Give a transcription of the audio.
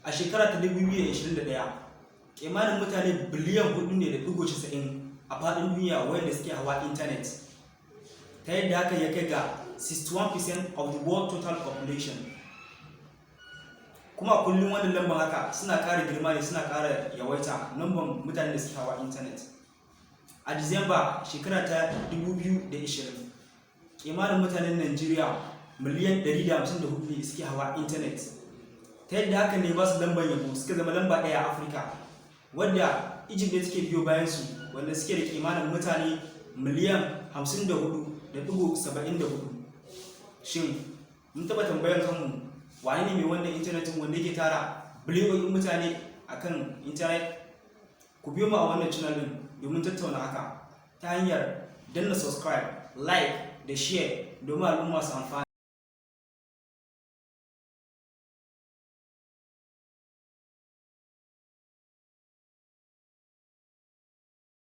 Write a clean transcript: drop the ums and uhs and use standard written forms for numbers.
A shekara ta 2021, kimanin mutane biliyan 4.90 a faɗin duniya wayanda suke hawa intanet, ta yadda haka ya kai ga 61% of the world total population. Kuma kullum wannan lambar haka suna ƙara girma ne, suna ƙara yawaita, lambar mutane da suke hawa intanet. A Disamba shekara ta 2020, kimanin mutanen Najeriya miliyan 154 ne suke hawa intanet, ta yadda haka ne ba su lambar yabo, suka zama lamba ɗaya a Afirka, wadda Egypt ne suke biyo bayan su, wanda suke da kimanin mutane miliyan 54.74. Shin mun taɓa tambayan kanmu, wane ne mai wannan intanetin wanda yake tara biliyoyin mutane akan intanet? Ku biyo mu a wannan channel din domin tattauna haka ta hanyar danna subscribe, like da share domin al'umma su amfana.